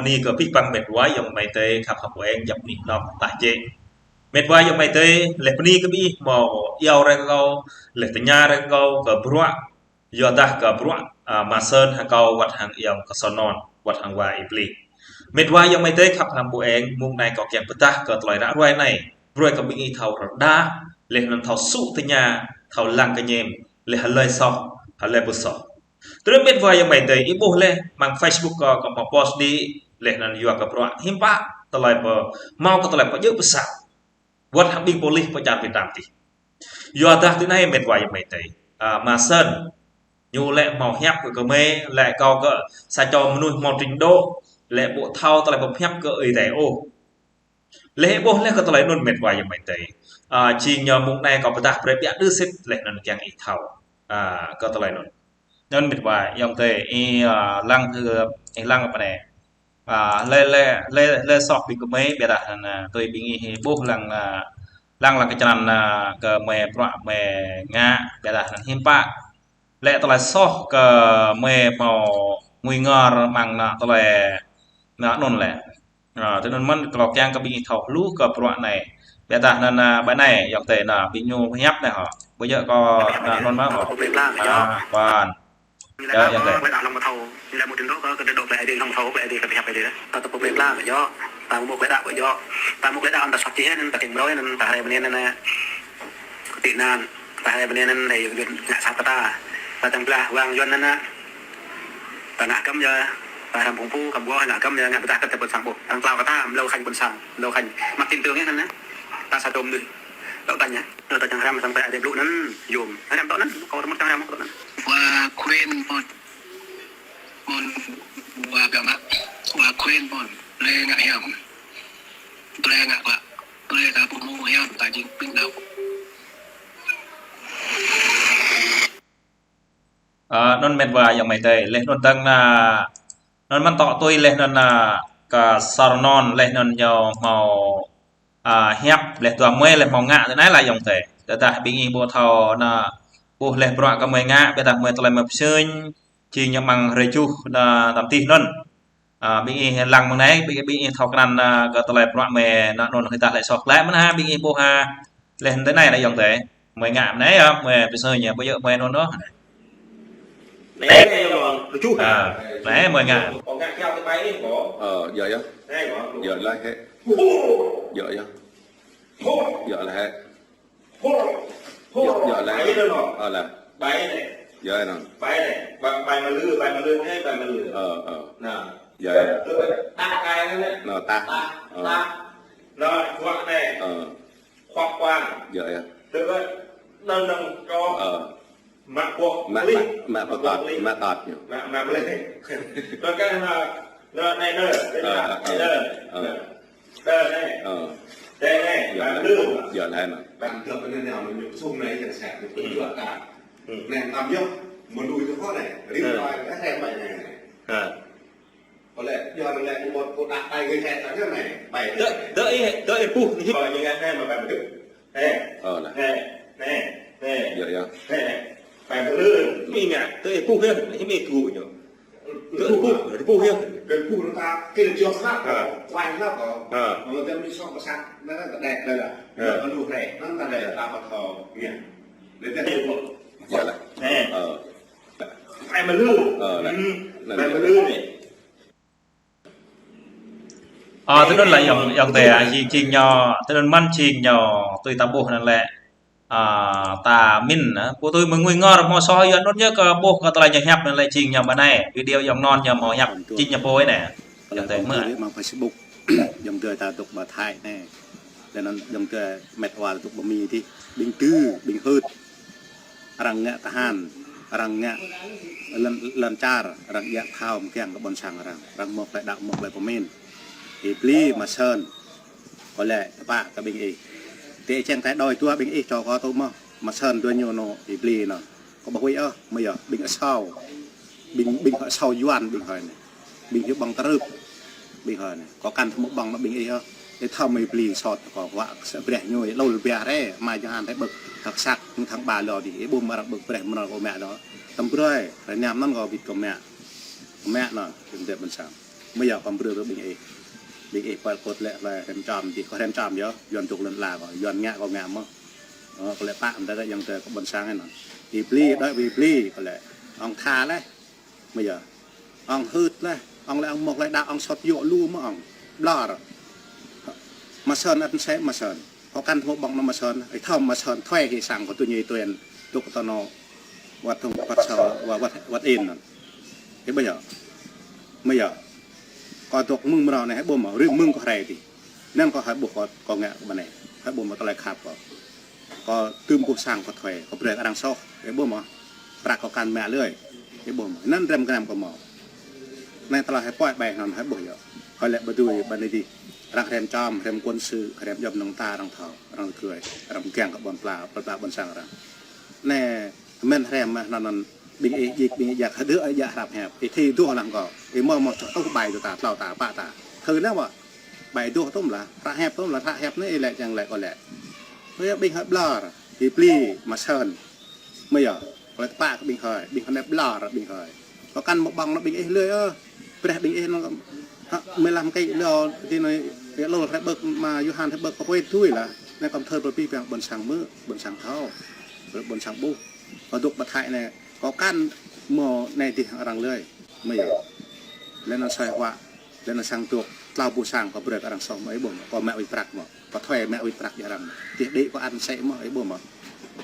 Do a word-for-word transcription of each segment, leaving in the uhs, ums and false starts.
Bơni kơ abih bang met wa ayŏng amai adơi khăp hăng ƀu eng djăp anih anŏm tah jĕ. Met wa ayŏng amai adơi, laih bơni kơ abih hmâo iâu rai kơ kâo, laih tơña rai kơ kâo kơ bruă yua dah kơ bruă, a, Ma Sơn hăng kâo wơ̆t hăng ayŏng Ksor Nôn, wơ̆t hăng wa Ipli. Met wa ayŏng amai adơi khăp hăng ƀu eng, mông anai kâo kiăng pơdah kơ tơlơi ră ruai anai, brơi kơ ƀing ih thâo rơđah, laih anŭn thâo sŭ tơña, thâo lăng kơñăm, laih hlơi soh, hlơi ƀu soh. Tơdơi met wa ayŏng amai adơi, ih ƀuh laih, amăng Facebook kâo, kâo hmâo post đĭ, laih anŭn yua kơ bruă hiư̆m pă, tơlơi pơ, hmâo kơ tơlơi pơjơ̆ pơsao. Wơ̆t hăng ƀing pôlis pơčar pơtăm tih. Yua dah tui anai met wa ayŏng amai adơi. A, Ma Sơn. Ñu lĕ hmâo hiăp kơ gơmơi, lĕ kâo kơ sa čô mơnuih hmâo trình độ, lĕ ƀu thâo tơlơi pơhiăp kơ Ơi Adai ôh. Laih ih ƀuh laih kơ tơlơi anŭn met wa ayŏng amai adơi. A, jing ñu mông anai kâo pơdah brơi ƀiă đơ sĭt laih anŭn kiăng ih thâo. A, kơ tơlơi anŭn. Anŭn met wa ayŏng adơi, ih, a, lăng, ih lăng pơ anai. A, laih, laih, laih, laih soh ƀing gơmơi, ƀiădah anŭn, a, tui ƀing ih ƀuh lăng, a, lăng, lăng kơ črăn, a, gơmơi bruă gơmơi ngă, ƀiădah anŭn hiư̆m pă. Lĕ tơlơi soh gơmơi hmâo ngui ngor amăng anŭn tơlơi anŭn lĕ. A, tui anŭn mơ̆n kâo kiăng kơ ƀing ih thâo hluh kơ bruă anai. Ƀiădah anŭn, a, ƀơi anai, ayŏng adơi, anŭn, ƀing ñu hiăp anai hŏ. Ƀu djơ̆ kâo, anŭn, anŭn mơ̆n hŏ. A, ƀuăn. Yơh, ayŏng adơi. Tơdah ƀu mơ̆ klĕ đaŏ, ƀu djơ̆. Ta mơ̆ klĕ đaŏ, ta kiăng mrâo anŭn, ta hrơi bơnai anŭn, ta hrơi bơnai anŭn, ta yua ngă sat kơ ta. Ta čang blah wang Yuan anŭn, ta ngă kơ̆m yơh, ta hrăm phung phu, kơ̆m ƀuh ngă kơ̆m yơh, ngă pơdah kơ ta ƀôn sang ƀuh. Arăng tlao kơ ta, mlâo khanh ƀôn sang, mlâo khanh. Mă tin tưởng anŭn, ta sa čô mơnuih. Đaŏ ta ñă, ta čang hrăm samơ̆ Ơi Adai blŭ anŭn, yôm. Hrăm tŏ anŭn, kâo rơmŭt čang hrăm tŏ anŭn. Wa khuen mơ̆n. Mơ̆n wa gơmă, wa khuen mơ̆n, brơi ngă hiam, brơi ngă klă, brơi ta ƀu hmâo hiam, ta jing ƀing đaŏ. A, anŭn met wa ayŏng amai adơi, laih anŭn dơ̆ng anŭn, anŭn mơ̆n tŏ tui laih anŭn, a, Ksor Nôn, laih anŭn ñu hmâo, a, hiăp, laih dua gơmơi, laih hmâo ngă tui anai lah ayŏng adơi. Tơdah ƀing ih ƀu thâo anŭn, ƀuh laih bruă gơmơi ngă, ƀiădah gơmơi tơlơi mơ̆ pơsĭn, jing ñu amăng hrơi tơjuh anŭn tăm tih anŭn. A, ƀing ih lăng mơ̆ng anai, ƀing, ƀing ih thâo krăn, a, kơ tơlơi bruă gơmơi anŭn, anŭn hơdah lĕ soh glaĭ mơ̆n ha, ƀing ih ƀuh ha. Laih tui anai lah ayŏng adơi. Gơmơi ngă mơ̆ng anai yơh, gơmơi pơsĭn ñu, ƀu djơ̆ gơmơi anŭn ôh. Anai, anai, anai, tơjuh. A, anai gơmơi ngă. Ơ, yơh, yơh. Yơh, laih hĕ. Yơh, yơh. Yơh, laih hĕ. Hô, hô, yơh, yơh, laih. Bai anŭn. Ơ, laih. Bai anai. Yơh, anŭn. Bai anai. Bai, bai mă lư, bai mă lư, eh, bai mă lư. Ơ, ơ. Anŭn. Yơh, yơh. Tơ, tah kai anŭn, eh. Anŭn, tah. Tah, ơ. Tah. Anŭn, kuă anai. Ơ. Kuă kuang. Yơh, yơh. Tơ, anŭn, anŭn, kâo. Ơ. Mă kuă. Mă, mă, mă kuă, mă kuă klĭ. Mă tăt ñu. Mă, mă klĭ. Tơ, kơ anŭn, anŭn, anai, anŭn. Ơ, ơ, ơ. Anai, anŭn. Ơ. Tơ anai. Ơ. Tơ anai. Yơh, bai mă lư. Yơh, laih anŭn. Ƀing gơ̆ anai anai, ñu sum anai, yang sat, ñu pơjuăt ta. Hmm. Anai, tam yơh, mơnuih tơ kơ anai, rĭm hrơi, ơ, hrơi ƀai anai. Ơ. Kơ lĕ, yơh, anai lĕ, kơ ƀuh, kơ đah ƀai gơ̆ sat, tơ anai, ƀai. Tơ, tơ ih, tơ ih ƀuh, anai. Kơ ñu ngă anai, mă ƀai mă lư. Anai. Ơ, laih. Anai, anai, anai. Yơh, yơh. Anai, anai. Ƀai mă lư. Mi ngă, tơ ih ƀuh yơh, mi ƀuh ñu. Tơ ih ƀuh, tơ ih ƀuh yơh. Tơ ih ƀuh ta, kơ jŏk sat, ơ, kuai sat, ơ. Ơ. Mă lơ tơ mi sŏk pơsat, anai ta đĕk anai lah. Ơ. Anŭn anai, anŭn ta đĕk, ta pơthâo, ngă. Anai tơ ih ƀuh. Yơh, laih. Anai. Ơ. Ƀai mă lư. Ơ, laih. Hmm. Anŭn. Ƀai mă lư anai. Ơ, tui anŭn lah ayŏng, ayŏng adơi, a, jing, jing ñu, tui anŭn mơ̆n jing ñu, tui ta ƀuh anŭn lĕ. A, ta mĭn, a, ƀu tui mơ̆ng ngui ngor hmâo soh yua anŭn yơh kơ ƀuh kơ tơlơi ñu hiăp anŭn lĕ jing ñu ƀơi anai. Video ayŏng anŭn ñu hmâo hiăp, jing ñu pô anai. Ayŏng adơi mơ̆. Mơ̆ng Facebook, ayŏng adơi ta dŏ ƀơi Thái anai. Laih anŭn ayŏng adơi met wa dŏ ƀơi Mi dih. Ƀing tơ, ƀing hưt. Arăng ngă tơhan, arăng ngă lŏn, lŏn čar, arăng ngă phao mơkiăng kơ ƀôn sang arăng. Arăng mơ̆ klĕ đaŏ, mơ̆ klĕ pơmĭn. Ih bli Ma Sơn. Kơ lĕ tơpă kơ ƀing ih. Tơ čang tai đôi dua ƀing ih čô kơ tŭ mơ̆. Ma Sơn dua ñu anŭn ih bli anŭn. Kơ ƀuh wĭ ôh, mơ̆ yơh, ƀing asâo. Ƀing, ƀing asâo Yuan ƀing hơi anai. Ƀing hyu ƀơ̆ng krưp. Ƀing hơi anai. Kơ kăn tơmŭ ƀơ̆ng anŭn ƀing ih ôh. Ih thâo mơ̆ ih bli sot kơ huă sa breh ñu, ih lul breh rê, mai jơhan rê ƀơ̆k. Hơ̆k săk, ñu tháng ba lơ dih. Ih ƀuh mơ̆ arăng ƀơ̆k breh mơnơ̆ng kơ mă anŭn. Tơm brơi, rê ñam anŭn kơ bĭt kơ mă. Kơ mă anŭn, ƀing tơ ƀôn sang. Mơ̆ yơh kâo brơi kơ ƀing ih. Ƀing ih păl kôt lĕ hlơi hrăm čăm, ti kâo hrăm čăm yơh, Yuan dŏ lŏn ala kâo, Yuan ngă kâo ngă mơ̆. Ơ, kâo lĕ pă mơ̆ tơdah yang tơ kơ ƀôn sang anŭn. Ih pli, đơi ih pli, kâo lĕ. Ong tha lĕ. Mơ̆ yơh. Ong hưt lĕ. Ong lĕ ong mŏk lĕ đa ong sot yŏ lu mơ̆ ong. Ƀlŏr. Mă sơn ăt sĕ mă sơn. Kâo kăn thâo ƀơ̆ng nao mă sơn. Ih thâo mă sơn thuê hĭ sang kâo tui ñu tuen. Dŏ kơ tơnô. Wăt thŭng wăt sâo wăt wăt wăt in anŭn. Ih ƀuh yơh. Mơ̆ yơh. Kâo dŏ mơ̆ng mrâo anai hĭ ƀuh mơ̆. Rĭm mơ̆ng kâo hrơi tih. Anŭn kâo hĭ ƀuh kâo, kâo ngă kơ ƀơi anai. Hĭ ƀuh mơ̆ tơlơi khăp kâo. Kâo tŭm ƀuh sang kâo thuê, kâo brơi arăng soh, ih ƀuh mơ̆. Prăk kâo kăn mă lơi. Ih ƀuh mơ̆. Anŭn răm gơnam kâo mơ̆. Anai tơlơi hĭ pơai ƀai anŭn hĭ ƀuh yơh. Kâo lĕ ƀu dưi ƀơi anai dih. Arăng hrăm čăm, hrăm quân sự, hrăm djŏp năng ta arăng thâo, arăng tơgơi, arăng kiăng kơ ƀôn pla, ƀôn pla ƀôn sang arăng. Anai, mơ̆n hrăm mơ̆ anŭn anŭn, ƀing ih djik, ƀing ih djak, hơdơ̆ ih djak hrăp hiăp, ih thi dŏ lăng kâo, ih mơ̆ mơ̆ čŏk tŭ ƀai dŏ ta, tlâo ta, pă ta. Thâo anai mơ̆, ƀai dŏ tŭm lah, hrăp hiăp tŭm lah, hrăp hiăp anai ih lĕ čang lĕ kâo lĕ. Kâo yơh ƀing hĭ ƀlŏr, ih pli, mă sơn. Mơ̆ yơh, kâo lĕ tơpă kơ ƀing hơi, ƀing hơi anai ƀlŏr ƀing hơi. Kâo kăn mă ƀơ̆ng nao ƀing ih lơi ơ. Brơi ƀing ih nao, hă, mơ̆ lăm kơ lŏ, ti nao, ih lŏ hrĕ ƀơ̆k mă Yuhan hrĕ ƀơ̆k kâo pơhiăp tui lah. Anai kâo thâo brơi ƀing ƀôn sang mơ̆, ƀôn sang thâo. Brơi ƀôn sang ƀuh. Kâo dŏ pơ Thái anai, kâo kăn mơ̆ anai dih arăng lơi. Mơ̆ yơh. Lĕ anŭn soi huă. Lĕ anŭn sang dŏ, tlâo ƀuh sang kâo brơi kơ arăng soh mơ̆ ih ƀuh mơ̆, kâo mă wĭt prăk mơ̆, kâo thuê mă wĭt prăk jih arăng. Tih đĭ kâo ăn sĕ mơ̆ ih ƀuh mơ̆,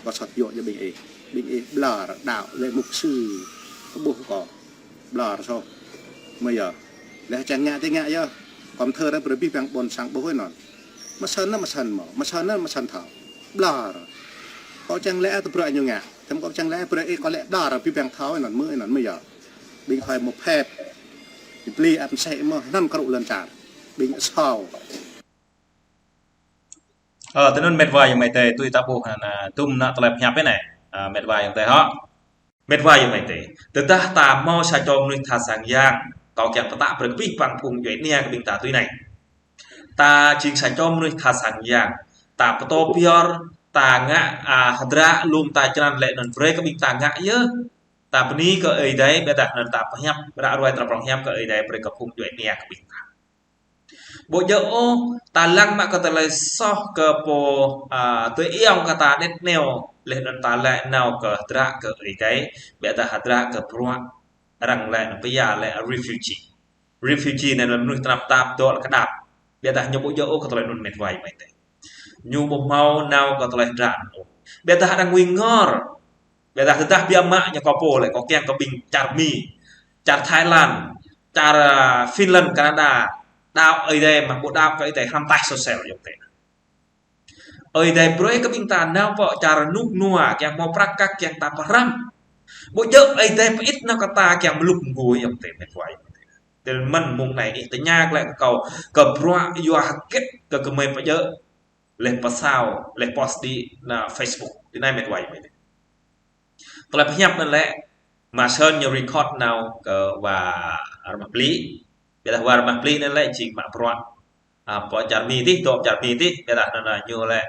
kâo sot yŏ jih ƀing ih. Ƀing ih ƀlŏr đaŏ lĕ mục sư, kâo ƀuh kâo ƀlŏr soh. Mơ̆ yơh, lĕ čang ngă tih ngă yơh, kâo thâo ră brơi ƀing ƀôn sang ƀuh anŭn. Mă sơn anŭn mă sơn mơ̆, mă sơn anŭn mă sơn thâo. Ƀlŏr. Kâo čang lĕ tơbrơi ñu ngă, tơm kâo čang lĕ brơi ih kâo lĕ ƀlŏr ƀing ƀing thâo anŭn mơ̆ anŭn mơ̆ yơh. Ƀing hơi mơ̆ phĕp. Ih pli ăt sĕ mơ̆ anŭn kru lŏn čar. Ƀing sâo. Ơ, tui anŭn mĕt wa ayŏng amai adơi, tui ta ƀuh anŭn, a, tŭm anŭn tơlơi pơhiăp anai. A, mĕt wa ayŏng adơi hŏ. Mĕt wa ayŏng amai adơi. Tơdah ta hmâo sa čô mơnuih tha sang yang, kâo kiăng pơtă brơi kơ ƀing phung djuai ania kơ ƀing ta tui anai. Ta jing sa čô mơnuih tha sang yang, ta pơtô pơyơr, ta ngă, a, hơdră lŏm ta črăn lĕ anŭn brơi kơ ƀing ta ngă yơh. Ta bơni kơ Ơi Adai, ƀiădah anŭn ta pơhiăp, ră ruai ta prŏng hiăp kơ Ơi Adai brơi kơ phung djuai ania kơ ƀing ta. Ƀu djơ̆ ôh, ta lăng mă kơ tơlơi soh kơ pô, a, tui ayŏng kơ ta anet neo, laih anŭn ta lĕ nao kơ hơdră kơ Ơi Adai, ƀiădah hơdră kơ bruă arăng lĕ anŭn pia lĕ refugee. Refugee anai lĕ mơnuih tơnap tap dŏ lĕ kơdap. Ƀiădah ñu ƀu djơ̆ ôh kơ tơlơi anŭn mĕt wa ayŏng amai adơi. Ñu ƀu hmâo nao kơ tơlơi hơdră anŭn ôh. Ƀiădah arăng ngui ngor. Ƀiădah tơdah biă mă ñu kơ pô lĕ kâo kiăng kơ ƀing čar Mi, čar Thái Lan, čar, a, Finland, Canada, đaŏ Ơi Adai mơ̆ ƀu đaŏ kơ Ơi Adai hrăm taih sôsel ayŏng adơi. Ơi Adai brơi kơ ƀing ta nao pơ čar rơnŭk rơnua kiăng hmâo prăk kăk kiăng ta pơhrăm. Ƀu djơ̆ Ơi Adai pơit nao kơ ta kiăng mlŭk mgu ayŏng adơi mĕt wa ayŏng adơi. Tui anŭn mơ̆n mông anai ih tơña glaĭ kơ kâo, kơ bruă yua hơget kơ gơmơi ƀu djơ̆ laih pơsao, laih post đĭ anŭn Facebook. Tui anai mĕt wa ayŏng adơi. Tơlơi pơhiăp anŭn lĕ, mă sơn ñu record nao kơ wa Rơmah Bli. Ƀiădah wa Rơmah Bli anŭn lĕ jing mă bruă, a, pơ čar Mi tih, dŏ čar Mi tih, ƀiădah anŭn, a, ñu lĕ,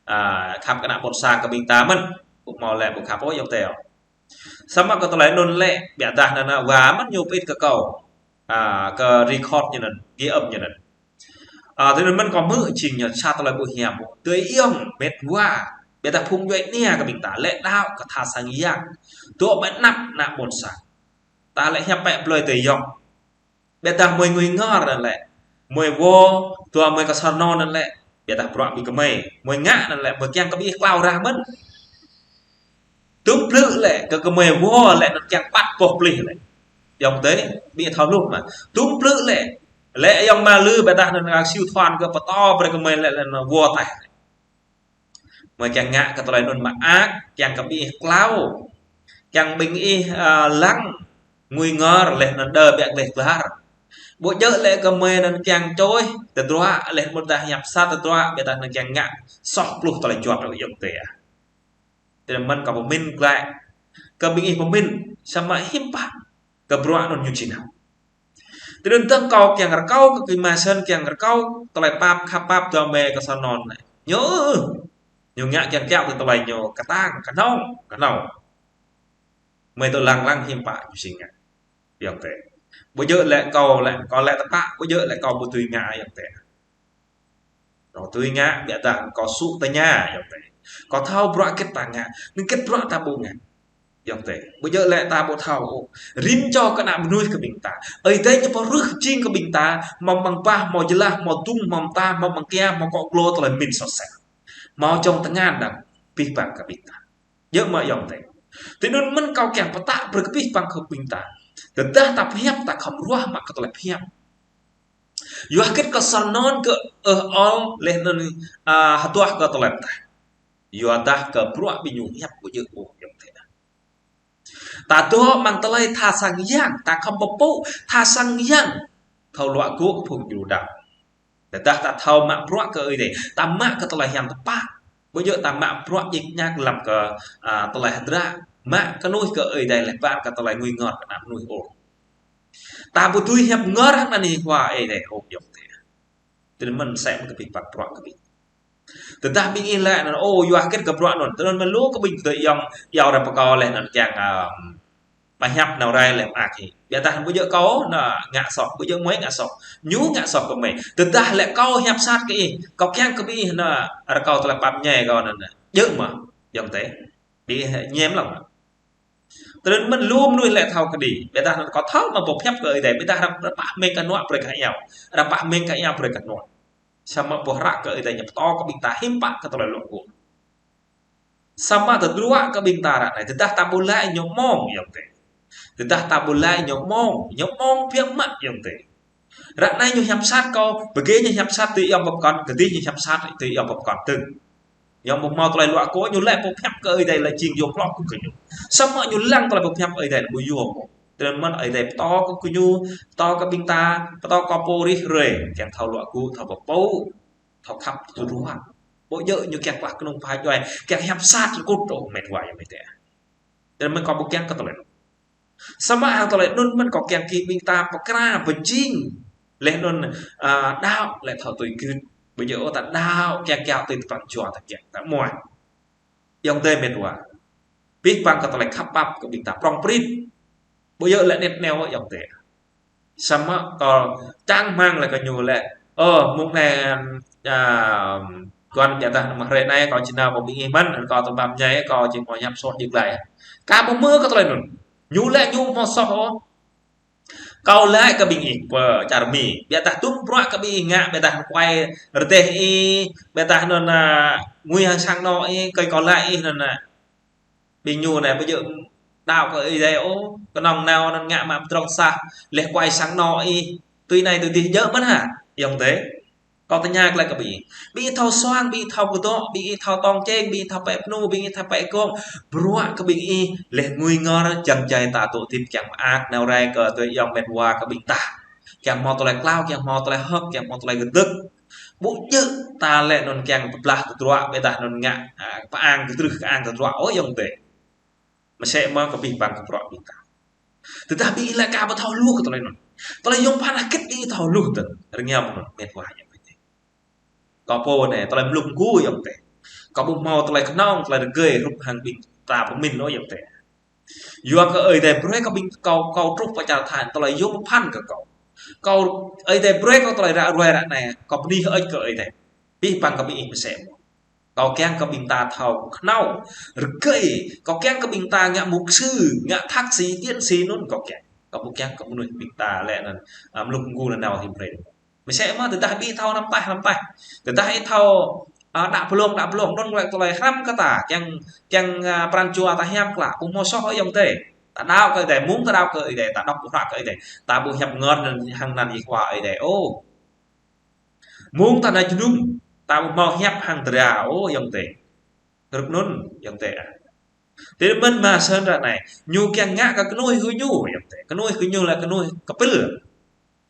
a, khăp kơ ană ƀôn sang kơ ƀing ta mơ̆n. Ƀu hmâo lĕ ƀu khăp ôh ayŏng adơi. Samơ̆ kơ tơlơi anŭn lĕ, ƀiădah anŭn, a, wa mơ̆n ñu pơit kơ kâo. A, kơ record ñu anŭn, ghi âm ñu anŭn. A, tui anŭn mơ̆n kâo hmư̆ jing ñu sa tơlơi ƀu hiam. Tui ayŏng mĕt wa, ƀiădah phung djuai ania kơ ƀing ta, lĕ đaŏ kơ tha sang yang. Dŏ ƀơi anăp ană ƀôn sang. Ta lĕ hiăp pĕ plơi tui ayŏng. Ƀiădah mơi ngui ngor anŭn lĕ. Mơi wơ̆t, dua mơi kơ sơnô anŭn lĕ. Ƀiădah bruă ƀing gơmơi. Mơi ngă anŭn lĕ, mơi kiăng kơ ƀing ih klâo rah mơ̆n. Tŭm plư lĕ, kơ gơmơi wơ̆t lĕ, anŭn kiăng păt boh plih lĕ. Ayŏng adơi, ƀing thâo hluh mơ̆. Tŭm plư lĕ. Lĕ ayŏng Mơlư ƀiădah anŭn ngă siu thuan kơ pơtô brơi gơmơi lĕ, lĕ anŭn wơ̆t taih. Mơi kiăng ngă kơ tơlơi anŭn mơak, kiăng kơ ƀing ih klâo. Kiăng ƀing ih, a, lăng, ngui ngor, laih anŭn đơ ƀiă gleh glar. Ƀu djơ̆ lĕ gơmơi anŭn kiăng čuh, tơdruă, laih mơ̆ dah hiăp sat tơdruă, ƀiădah anŭn kiăng ngă, soh pluh tơlơi juăt ră ayŏng adơi. Tui anŭn mơ̆n kâo pơmĭn glaĭ. Kơ ƀing ih pơmĭn, samơ̆ hiư̆m pă. Kơ bruă anŭn ñu či nao. Tui anŭn tơ̆ng kâo kiăng rơkâo kơ kơ mă sơn kiăng rơkâo tơlơi pap khăp pap dua mơi kơ sơnô anŭn. Ñu, ñu ngă kiăng kiaŏ kơ tơlơi ñu kơtang, kơnơ̆ng, kơnơ̆ng. Mơi tơ lăng lăng hiư̆m pă ñu či ngă. Ayŏng adơi. Ƀu djơ̆ lĕ kâo lĕ, kâo lĕ tơpă, ƀu djơ̆ lĕ kâo ƀu dưi ngă ayŏng adơi. Kâo dưi ngă, biă dah kâo sŭ tơña ayŏng adơi. Kâo thâo bruă hơget ta ngă, hơget bruă ta ƀu ngă. Ayŏng adơi, ƀu djơ̆ lĕ ta ƀu thâo ôh. Rĭm čô kơ ană mơnuih kơ ƀing ta. Ơi Adai ñu pơrơh jing kơ ƀing ta, hmâo amăng bah, hmâo jơlah, hmâo dŭng, hmâo mơta, hmâo amăng kia, hmâo akŏ glô tơlơi pơmĭn soh sel. Hmâo čŏng tơngan dơ̆ng abih bang kơ ƀing ta. Djơ̆ mơ̆ ayŏng adơi. Tui anŭn mơ̆n kâo kiăng pơtă brơi kơ abih bang kơ ƀing ta. Tơdah ta pơhiăp ta khŏm ruah mă kơ tơlơi pơhiăp. Yua hơget kâo sơnŏn kơ ơ ol laih anŭn, a, hơduah kơ tơlơi pơtă. Yua dah kơ bruă ƀing ñu hiăp ƀu djơ̆ ôh ayŏng adơi. Ta dŏ amăng tơlơi tha sang yang, ta khŏm pơpŭ tha sang yang. Thâo luă gŭ kơ phung Yuđa. Tơdah ta thâo mă bruă kơ Ơi Adai, ta mă kơ tơlơi hiam tơpă. Ƀu djơ̆ ta mă bruă ñik ñak lăm kơ, a, tơlơi hơdră, mă kơnuih kơ Ơi Adai laih ƀă kơ tơlơi ngui ngor kơ ană mơnuih ôh. Ta ƀu dưi hiăp ngor hăng anăn hĭ hua Ơi Adai ôh ayŏng adơi. Tui anŭn mơ̆n sĕ mơ̆n kơ ƀing păt bruă kơ ƀing. Tơdah ƀing ih lĕ anŭn, ô, yua hơget kơ bruă anŭn. Tui anŭn mơ̆n lu kơ ƀing tơdơi ayŏng, ayŏng rai pơkŏ laih anŭn kiăng, a, pơhiăp nao rai lĕ mơak hĭ. Biă dah ƀu djơ̆ kâo, anŭn ngă soh, ƀu djơ̆ mơi ngă soh. Ñu ngă soh kơ mơi. Tơdah lĕ kâo hiăp sat kơ ih, kâo kiăng kơ ƀing ih anŭn rơkâo tơlơi pap ñai kâo anŭn. Djơ̆ mơ̆, ayŏng adơi. Ƀing ih ñem lăng. Tui anŭn mơ̆n lu mơnuih lĕ thâo kơđi. Biă dah anŭn kâo thâo mă boh hiăp kơ Ơi Adai. Biă dah arăng pơhiăp mơ̆ng kơ nuă brơi kơ ayŏng. Arăng pơhiăp mơ̆ng kơ ayŏng brơi kơ nuă. Samơ̆ boh hră kơ Ơi Adai ñu pơtô kơ ƀing ta hiư̆m pă kơ tơlơi luă gŭ. Samơ̆ tơdruă kơ ƀing ta ră anai, tơdah ta ƀu laĭ ñu mơ̆ng ayŏng adơi. Tơdah ta ƀu laĭ ñu mơ̆ng, ñu mơ̆ng biă mă ayŏng adơi. Ră anai ñu hiăp sat kâo, pơgê ñu hiăp sat tui ayŏng pơkŏn, kơdih ñu hiăp sat tui ayŏng pơkŏn tơ̆ng. Ñu ƀu hmâo tơlơi luă gŭ, ñu lĕ boh hiăp kơ Ơi Adai lĕ jing yôm hloh kơ ñu. Samơ̆ ñu lăng tơlơi boh hiăp Ơi Adai ƀu yôm ôh. Tui anŭn mơ̆n Ơi Adai pơtô kơ ñu, pơtô kơ ƀing ta, pơtô kơ pô rĭm hrơi, kiăng thâo luă gŭ, thâo pơpŭ. Thâo khăp tơdruă. Ƀu djơ̆ ñu kiăng klah kơnung pha djuai, kiăng hiăp sat rơkŭt ôh met wa ayŏng adơi. Tui anŭn mơ̆n kâo ƀu kiăng kơ tơlơi anŭn. Samơ̆ hăng tơlơi anŭn mơ̆n kâo kiăng kơ ƀing ta pơkra pơjing. Laih anŭn, a, đaŏ lĕ thâo tui gưt. Ƀu djơ̆ ôh ta đaŏ kiăng kiăng tui tơpă jua ta kiăng ta muai. Ayŏng adơi met wa. Abih bang kơ tơlơi khăp pap kơ ƀing ta prŏng prit. Ƀu djơ̆ lĕ anet aneo ayŏng adơi. Samơ̆ kâo čang rơmang lĕ kơ ñu lĕ. Ơ, mơ̆ng anai, a, kâo biă dah mơ̆ng hrơi anai kâo či nao pơ ƀing ih mơ̆n, kâo tơpă ñai kâo či mơ̆ hiăp soh jing glai. Kâo ƀu hmư̆ kơ tơlơi anŭn. Ñu lĕ ñu hmâo soh ôh. Kâo laĭ kơ ƀing ih pơ čar Mi. Biă dah tŭm bruă kơ ƀing ih ngă, biă dah kuai rơdêh ih, biă dah anŭn, a, ngui hăng sang anŏ ih, kơi kâo laĭ ih anŭn, a. Ƀing ñu anai ƀu djơ̆ đaŏ kơ Ơi Adai ôh, kơnơ̆ng nao anŭn ngă mă pơdrŏng sah, laih kuai sang anŏ ih, tui anai tui adih djơ̆ mơ̆n hă, ayŏng adơi. Kâo tơña glaĭ kơ ƀing ih. Ƀing ih thâo suang, ƀing ih thâo kơdŏ, ƀing ih thâo tong čeng, ƀing ih thâo pĕ pơnu, ƀing ih thâo pĕ gŏng. Bruă kơ ƀing ih, laih ngui ngor, jăng jai ta tŭ tĭt kiăng mơak, nao rai kơ tơdơi ayŏng met wa kơ ƀing ta. Kiăng hmâo tơlơi klao, kiăng hmâo tơlơi hơ̆k, kiăng hmâo tơlơi kơdơ̆k. Ƀu djơ̆ ta lĕ anŭn kiăng pơblah tơdruă, biă dah anŭn ngă, a, pơang kơtrưh, pơang tơdruă, ơ ayŏng adơi. Mơsĕ mơ̆ kơ abih bang kơ bruă ƀing ta. Tơdah ƀing ih lĕ kâo ƀu thâo hluh kơ tơlơi anŭn. Tơlơi yôm phăn hơget ƀing ih thâo hluh tơ̆ng. Rơngiao mơ̆n anŭn, met wa ayŏng adơi. Kâo pô anai, tơlơi mluk mgu ayŏng adơi. Kâo ƀu hmâo tơlơi kơnơ̆ng, tơlơi rơgơi, hrup hăng ƀing ta pơmĭn ôh ayŏng adơi. Yua kơ Ơi Adai brơi kơ ƀing kâo, kâo truh pơ čar Thái, tơlơi yôm phăn kơ kâo. Kâo, Ơi Adai brơi kâo tơlơi ră ruai ră anai, kâo bơni hơơč kơ Ơi Adai. Abih bang kơ ƀing ih mơsĕ mơ̆n. Kâo kiăng kơ ƀing ta thâo kơnơ̆ng, rơgơi, kâo kiăng kơ ƀing ta ngă mục sư, ngă thạc sĩ, tiến sĩ anŭn kâo kiăng. Kâo ƀu kiăng kơ mơnuih ƀing ta lĕ anŭn, a, mluk mgu nanao hĭ brơi. Mơsĕ mơ̆ tơdah ƀing ih thâo năm tah, năm tah. Tơdah ih thâo, a, đă blung, đă blung, anŭn lĕ tơlơi hrăm kơ ta, kiăng, kiăng, a, pran jua ta hiam klă, ƀu hmâo soh ayŏng adơi. Ta đaŏ kơ Ơi Adai, mơ̆ng ta đaŏ kơ Ơi Adai, ta đŏk ƀu hră kơ Ơi Adai. Ta ƀu hiăp ngor anŭn hăng anăn Yêhôwa Ơi Adai ôh. Mơ̆ng ta nao jơnum, ta ƀu hmâo hiăp hăng tơdra ôh ayŏng adơi. Hrup anŭn ayŏng adơi ah. Tơdơi mơ̆n mơ̆ng sơnra anai, ñu kiăng ngă kơ kơnuih kơ ñu ayŏng adơi. Kơnuih kơ ñu lĕ kơnuih kơpĭl.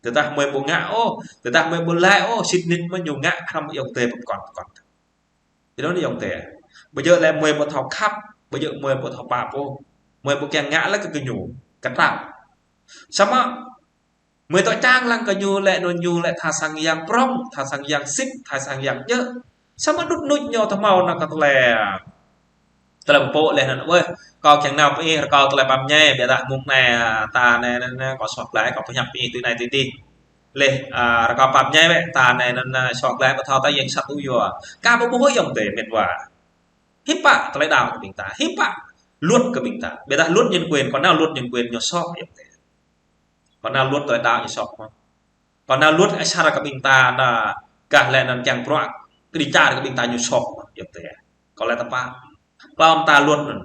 Tơdah mơi ƀu ngă ôh, tơdah mơi ƀu laĭ ôh, sĭt nik mơ̆ ñu ngă hrăm ayŏng adơi pơkŏn pơkŏn. Tui anŭn ayŏng adơi ah. Ƀu djơ̆ lĕ mơi ƀu thâo khăp, ƀu djơ̆ mơi ƀu thâo pap ôh. Mơi ƀu kiăng ngă lĕ kơ ñu, kơtrâo. Samơ̆ mơi tŏ čang lăng kơ ñu lĕ anŭn ñu lĕ tha sang yang prŏng, tha sang yang sĭt, tha sang yang djơ̆. Samơ̆ đŭt nuč ñu tơhmâo nao kơ tơlơi, Tơlơi pơpŭ laih anŭn, wơ̆, kâo kiăng nao pơ ih, rơkâo tơlơi pap ñai, biă dah mông anai, a, ta anai anŭn, kâo soh glaĭ, kâo pơhiăp pơ ih tui anai tui adih. Laih, a, rơkâo pap ñai wơ̆t, ta anai anŭn, a, soh glaĭ, pơthâo ta yang sat tŭ yua. Kâo ƀu ƀuh ayŏng adơi mĕt wa. Hiư̆m pă tơlơi đaŏ kơ ƀing ta, hiư̆m pă luật kơ ƀing ta. Biă dah luật nhân quyền, kâo nao luật nhân quyền ñu soh ayŏng adơi. Kâo nao luật tơlơi đaŏ ñu soh mơ̆n. Kâo nao luật asar kơ ƀing ta anŭn, gah laih anŭn kiăng bruă kơđi čar kơ ƀing ta ñu soh mơ̆n ayŏng adơi. Kâo laĭ tơpă. Klâo mơta luật anŭn.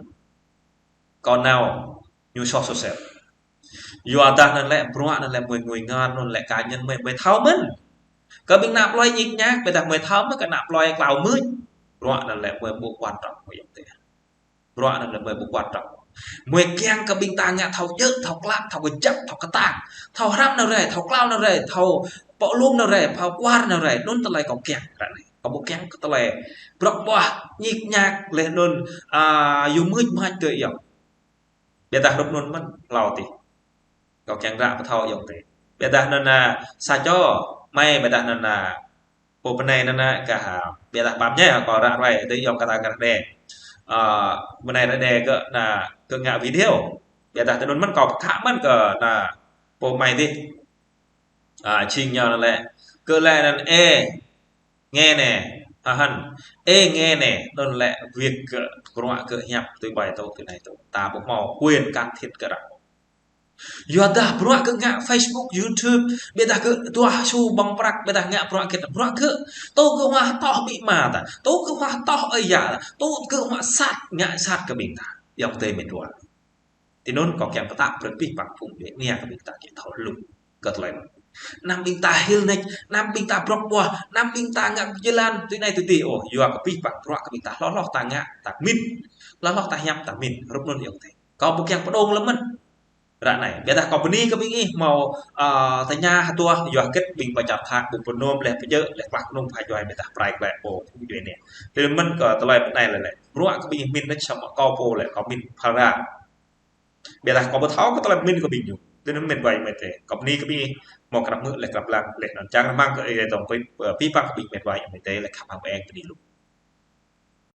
Kâo nao ñu soh sosel. Yua dah anŭn lĕ bruă anŭn lĕ mơi ngui ngor anŭn lĕ cá nhân mơi, mơi thâo mơ̆n. Kơ ƀing ană plơi ñik ñak, biă dah mơi thâo mơ̆n kơ ană plơi klâo mưč. Bruă anŭn lĕ mơi ƀu quan trọng mơi ayŏng adơi. Bruă anŭn lĕ mơi ƀu quan trọng. Mơi kiăng kơ ƀing ta ngă thâo djơ̆, thâo klă, thâo kơjăp, thâo kơtang. Thâo hrăm nao rai, thâo klâo nao rai, thâo pơlŭm nao rai, thâo kuar nao rai. Anŭn tơlơi kâo kiăng ră anai. Kâo ƀu kiăng kơ tơlơi brŏk ƀuah, ñik ñak, laih anŭn, a, yua mưč măč tui ayŏng. Biă dah rup anŭn mơ̆n, hlâo adih. Kâo kiăng ră pơthâo ayŏng adơi. Biă dah anŭn, a, sa čô, mơi, biă dah anŭn, a, pô pơnai anŭn, a, gah, a, biă dah pap ñai, kâo ră ruai, adơi ayŏng kơ ta gah rơđê. A, pơnai rơđê gơ̆ anŭn, gơ̆ ngă video. Biă dah tui anŭn mơ̆n kâo pơkă mơ̆n kơ anŭn, pô mơi adih. A, jing ñu anŭn lĕ. Gơ̆ laĭ anŭn, ê, nge anai, ha hăn. Ê, nge anai, anŭn lĕ việc gơ̆, bruă gơ̆ hiăp tui ƀai tŏ, tui anai tŏ. Ta ƀu hmâo quyền can thiệp gơ̆ ră. Yua dah bruă gơ̆ ngă Facebook, YouTube, biă dah gơ̆ tuah su ƀơ̆ng prăk, biă dah ngă bruă gơ̆, bruă gơ̆. Tŏ gơ̆ hua toh ƀĭ ama ta, tŏ gơ̆ hua toh ơi yă ta, tŏ gơ̆ hua sat, ngă sat kơ ƀing ta. Ayŏng adơi mĕt wa. Tui anŭn kâo kiăng pơtă brơi abih bang phung djuai ania kơ ƀing ta kiăng thâo hluh kơ tơlơi anŭn. Anăm ƀing ta hil nač, anăm ƀing ta brŏk ƀuah, anăm ƀing ta ngă jơlan tui anai tui adih. Ôh, yua kơ abih bang bruă kơ ƀing ta hloh hloh ta ngă, ta mĭn. Hloh hloh ta hiăp, ta mĭn. Rup anŭn ayŏng adơi. Kâo ƀu kiăng pơdŏng lơ̆m mơ̆n. Ră anai. Biă dah kâo bơni kơ ƀing ih hmâo, a, tơña hơduah yua hơget ƀing pơ čar Thái ƀu pơnôm laih pơjơ̆ laih plah kơnung pha djuai biă dah prai glaĭ pô djuai anai. Tui anŭn mơ̆n kơ tơlơi pơ anai lĕ lĕ. Bruă kơ ƀing ih mĭn nač samơ̆ kâo pô lĕ kâo mĭn phara. Biă dah kâo ƀu thâo kơ tơlơi mĭn kơ ƀing ñu. Tui anŭn mĕt wa ayŏng amai adơi. Kâo bơni kơ ƀing ih hmâo krăp hmư̆ laih krăp lăng laih anŭn čang rơmang kơ ih dŏng pơ, pơ, abih bang kơ ƀing mĕt wa ayŏng amai adơi laih khăp hăng ƀing ih bơni lu.